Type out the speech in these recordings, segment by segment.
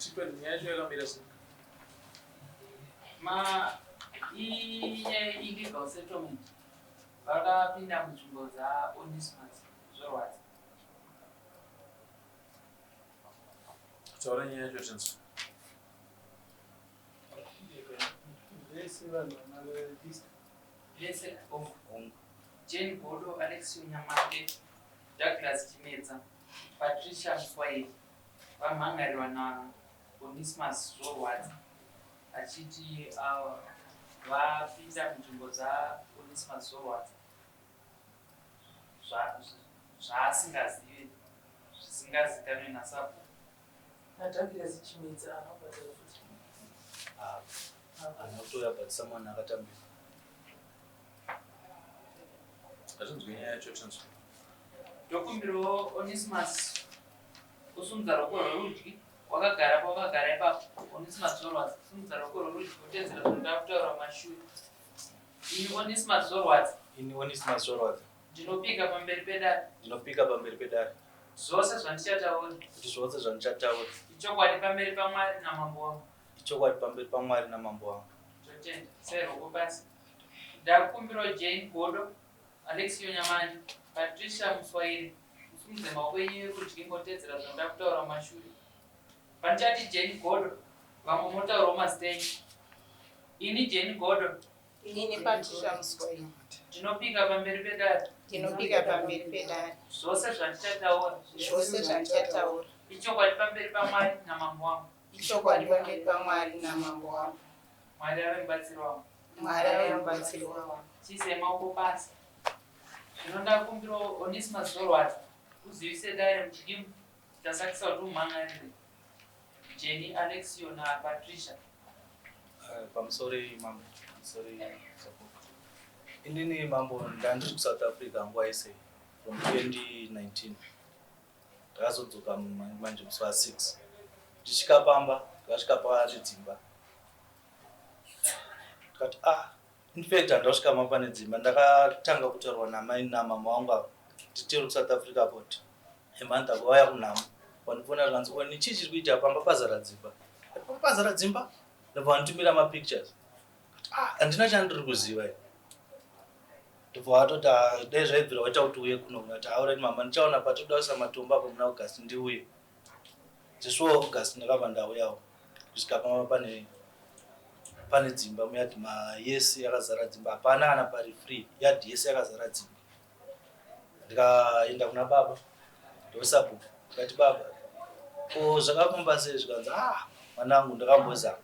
Tipe nyaya yacho yakamira sei? Ma inyaya illegal settlement vakapinda munzvimbo dzaOnismus zvorwadza. Taura nyaya yacho tinzwe. Vese vanhu vanalista. Vese hongu. Jane Godo, Alexio Nyamande, Douglas Chimedza, Patricia Muswairi vamhan'arirwa naOnismus Zvorwadza achiti uh, vapinda munzvimbo dzaOnismus Zvorwadza zvaasingazive zvisingazikanwe nasabhuku. NaDouglas Chimedza haana kubhadhara futi. Ah, haana kutouya but someone akatambira. Hatinzwi nyaya yacho tinzwe. Ndokumbirawo Onesimus usumudza ruoko rwerudyi wakagara pawakagara ipapo Onesimus Zorwadza sumudza ruoko rwerudyi utedzera zvandava kutaura mumashure. Ini Onesimus Zorwadza. Ini Onesimus Zorwadza. Ndinopika pamberi pedare. Ndinopika pamberi pedare. Zvose zvandichataura. Kuti zvose zvandichataura. Ichokwadi pamberi paMwari namambo wangu. Ichokwadi pamberi paMwari namambo wangu. Totenda. Isai ruoko pasi. Ndakukumbirawo Jane Godo, Alexio Nyamani, Patricia Muswairi musimudze maoko enyu ekurudyi motedzera zvandakutaura mumashure. Pandichati Jane Godo, vamwe motaurawo mazita enyu. Ini Jane Godo. Inini Patricia Muswairi. Ndinopika pamberi pedare. Ndinopika pamberi pedare. Zvose zvandichataura. Zvose zvandichataura. Ichokwadi pamberi paMwari namambo wangu. Ichokwadi pamberi paMwari namambo wangu. Mwari ave mubatsiri wangu. Mwari ave mubatsiri wangu. Chiisai maoko pasi. Zvino ndakumbirawo Onesimus Zorwadza uzivise dare muchidimu chasakisa kuti umhan'arire Jenny, Alexio naPatricia. Pamusoro mambo, pamusoro support. Inini mambo ndandiri kuSouth Africa nguva yese from 2019. Ndakazodzoka manje musi wa 6. Ndichisvika pamba, ndakasvika pane dzimba. Ndikati ah, in fact handasvika pamba pane dzimba. Ndakatanga kutaurwa namai namama wangu ava. Titiri kuSouth Africa about a month ago vauya kunhamo. Vandifona zvikanzi oni chii chiri kuita pamba pazara dzimba. Pamba pazara dzimba. Ndobva vanditumira mapictures. Ah, handina chandiri kuziva ini. Ndobva vatoti ah, dai zvaibvira waita kuti uye kuno. Ndikati alright mama ndichaona patinoda kuisa matombo apo muna August ndiuye. Zveshuwa August ndakabva ndauyawo kusvika pamba pane pane dzimba muyadhi ma yese yakazara dzimba hapana kana pari free yadhi yese yakazara dzimba. Ndikaenda kuna baba ndosabhuku ndikati baba ko zvakafamba sei zvikanzi ah mwanangu ndakambozama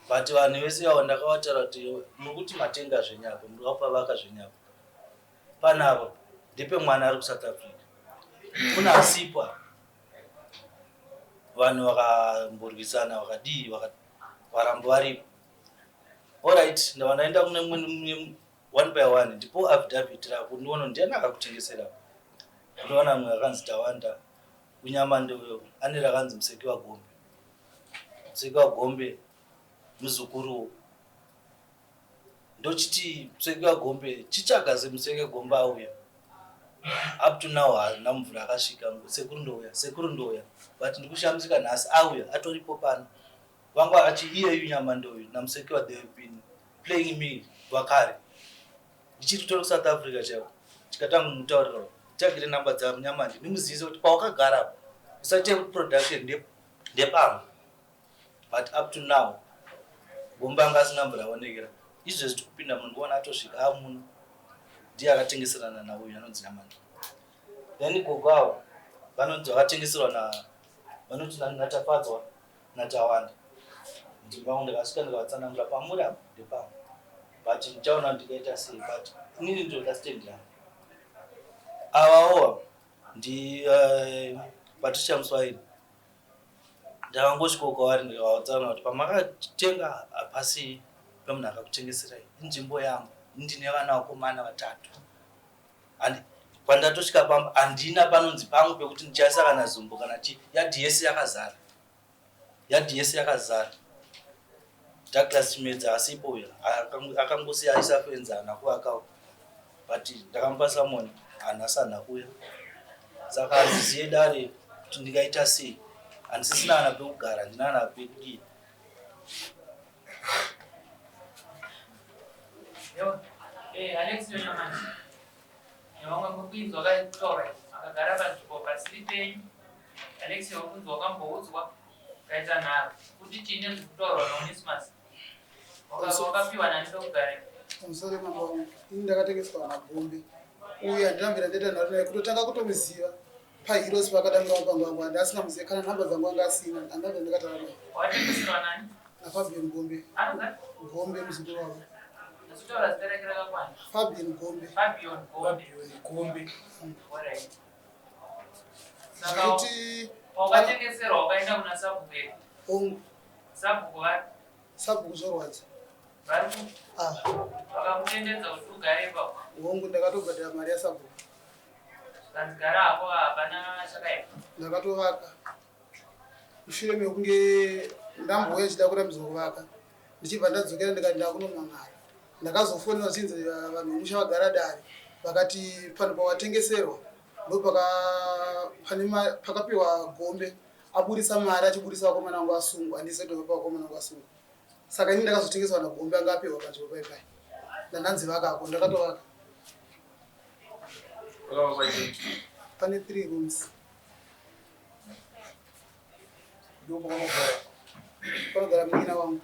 but vanhu vese avo ndakavataura kuti muri kuti matenga zvenyu apa muri kupavaka zvenyu apa panapa ndepe mwana ari kuSouth Africa kuna asipo apa vanhu vakamborwisana vakadii varamba varipo alright ndava ndaenda kune mumwe one by one ndipo affidavit rako ndiona ndiani akakutengesera ndoona mumwe akanzi Tawanda kunyama ndoyo ane rakanzi Museki waGombe Museki waGombe muzukuru ndochiti Museki waGombe chitsvaga seMuseki waGombe auya up to now haana mvura akasvika sekuru ndouya sekuru ndouya but ndikushamisika nhasi auya atoripo pano vanga achi iyeyu nyama ndoyu naMusekiwa they have been playing me vakare ndichiri kutori kuSouth Africa chaiko tikatanga kumutaurira tagire namba dzamunyamandi ndimuzivise kuti pawakagara apa usaite kuti production ndepangu but up to now gomba anga asina mvura aonekera izvezvi tikupinda munhu kuona atosvika amuno ndiye akatengeserana nauyu anonzi nyamandi then gogo avo vanonzi vakatengeserwa na vanoti naTafadzwa naTawanda ndimba vangu ndakasvika ndikavatsanangura pamuri apa ndepangu but ndichaona ndikaita sei but inini ndinoda stand yangu avawo ndi Patricia Muswairi ndakangosvika kwavari ndikavatsanangura kuti pamakatenga hapasi pemunhu akakutengeserai inzvimbo yangu ndine vana vakomana vatatu pandatosvika pamba handina panonzi pangu pekuti ndichaisa kana zumbu kana chii yadhi yese yakazara yadhi yese yakazara Douglas Chimedza asipo uya akangosiya aisa fenzi haana kuvakawo but ndakamupa summon hanhasi haana kuuya saka handiziye dare kuti ndingaita sei. Handisisina kana pekugara, handina kana pekudii. Eh, Alex Nyamanje. Nevamwe muri kuinzwa kutaura akagara panzvimbo pasiri penyu. Alex wakunzi wakamboudzwa ukaita nharo kuti chii nezviri kutaurwa naOnesmus. Wakapiwa nani pekugara? Pamusoro mambo wangu, ini ndakatengeswa nagombe uye handina mvira ndaita nharo naye kutotanga kutomuziva paheroes pakadanga mupango wangu handi asina muziva kana nhamba dzangu anga asina handina mvira ndakataura naye. Watengeserwa nani? NaFabian Gombe. Anonzi? Gombe muzukuru wavo. Ndinotaura zita rake rakakwana. Fabian Gombe. Fabian Gombe. Gombe. Alright. Saka Zvekuti wakatengeserwa wakaenda kuna sabhuku here? Hongu. Sabhuku vari? Sabhuku zvorwadza. Vari ku? Ah. Vakakutendedza kuti ugare ipapo. Hongu ndakatobhadhara mari yasabhuku. Zvikanzi gara hako hapana chakaipa. Ndakatovaka. Mushure mekunge ndambouya chida kurambidzwa kuvaka. Ndichibva ndadzokera ndikati ndakunomangara. Ndakazofonera zvinzi vanhu vemusha vagara dare vakati panhu pawatengeserwa ndopaka pane pakapiwa gombe aburisa mari achiburisa vakomana vangu vasungwa handisi ndopa vakomana vangu vasungwa. Saka ini ndakazotengeswa nagombe anga apiwa panzvimbo pai pai. Ndandanzi vakako ndakatovaka. Pakavakwa chii? Pane 3 rooms. Ndopakanogara. Panogara munin'ina wangu.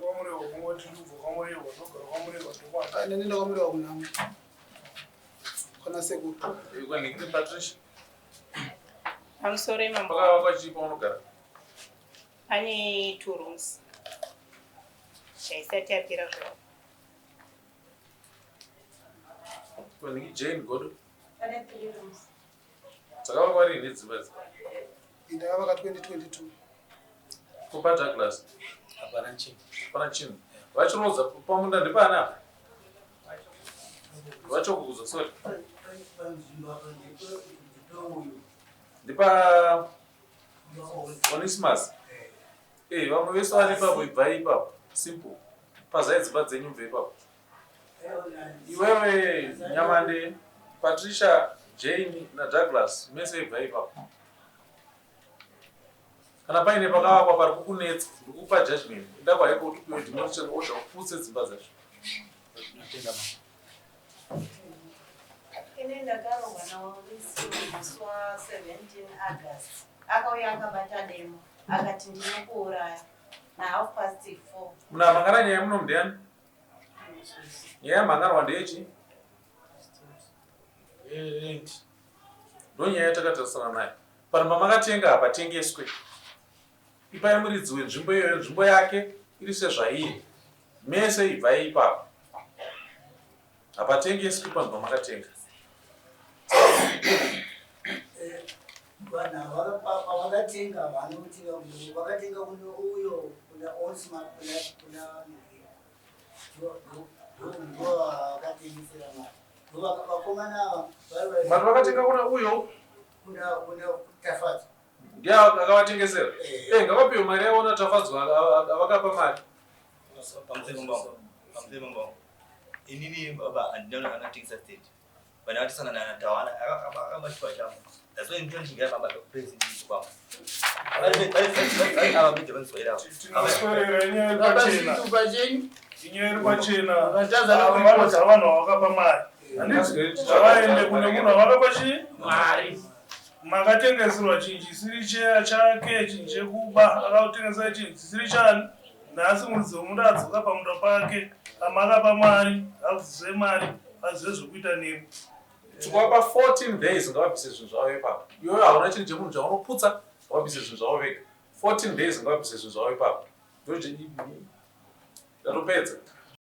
KwaMurewa kungoti ndobva kwaMurewa ndogara kwaMurewa ndokwani. Ah, ndanenda kwaMurewa kunhamo. Kwana sekuru. Kwanhikiti Patricia. Pamusoro imambo. Pakavakwa chii paunogara? Pane 2 rooms. Haisati yapera zvayo. Kwanhiki Jane Godo. Pane 3 rooms. Dzakavakwa rinhi dzimba idzi? Ndakavaka 2022. Kupa Douglas. Hapana chinhu. Hapana chinhu. Vachiroodza pamunda ndepani apa? Vachokukuza, sorry. Ndipa Onesimus. Eh, vamwe vese vari ipapo ibvai ipapo. Simple. Pazai dzimba dzenyu mubve ipapo. Iwewe Nyamande, Patricia, Jane naDouglas mese ibvai ipapo. Kana paine pakavakwa pari kukunetsa, ndikupa judgment. Enda kwaHigh Court upiwe demolition order uputse dzimba dzacho. Tinotenda mama. Ini ndakarohwa naWisi musi wa 17 August. Akauya akabata demo akati ndinokuuraya na 4:30. Munhu amhangara nyaya muno ndiani? Nyaya yamhangarwa ndeyechi? Rent. Ndonyaya yatakatarisana nayo. Pano pamakatenga hapatengeswe. Ipai muridzi wenzvimbo iyoyo nzvimbo yake iri sezvairi. Mese ibvai ipapo. Hapatengeswi panhu pamakatenga. Vanhu ava pavakatenga vanotenga vakatenga kuno uyo kuna Osma kuna kuna ndo vakatengesera mari. Ndo vakomana ava vari Mari vakatenga kuna uyo kuna kuna Tafadzwa. Ndiye akavatengesera. Eh, ngavapiwe mari yavo naTafadzwa avakapa mari. Pamusoro mambo. Pamusoro mambo. Inini baba handina anatengesa stand. Vana vatisana na Tawana akabatwa changu. That's why ndino ndingira baba president kwangu. Vari vari vari ava mije vaniswera. Tinoswerera inyaya iri pachena. Inyaya iri pachena. Vatadza Ava nokuripota. vanodza vanhu vavakapa mari. Handiti ngavaende kune munhu avakapa chii? Mari. Makatengeserwa chinhu chisiri chake, chinhu chekuba, akakutengesai chinhu chisiri chani. Nhasi muridzi wemunda adzoka pamunda pake, amakapa mari, abvise mari, azive zvekuita nemi. Tikuvapa 14 days ngavabvise zvinhu zvavo ipapo. Iwewe hauna chinhu chemunhu chaunoputsa, ngavabvise zvinhu zvavo vega. 14 days ngavabvise zvinhu zvavo ipapo. Ndatopedza.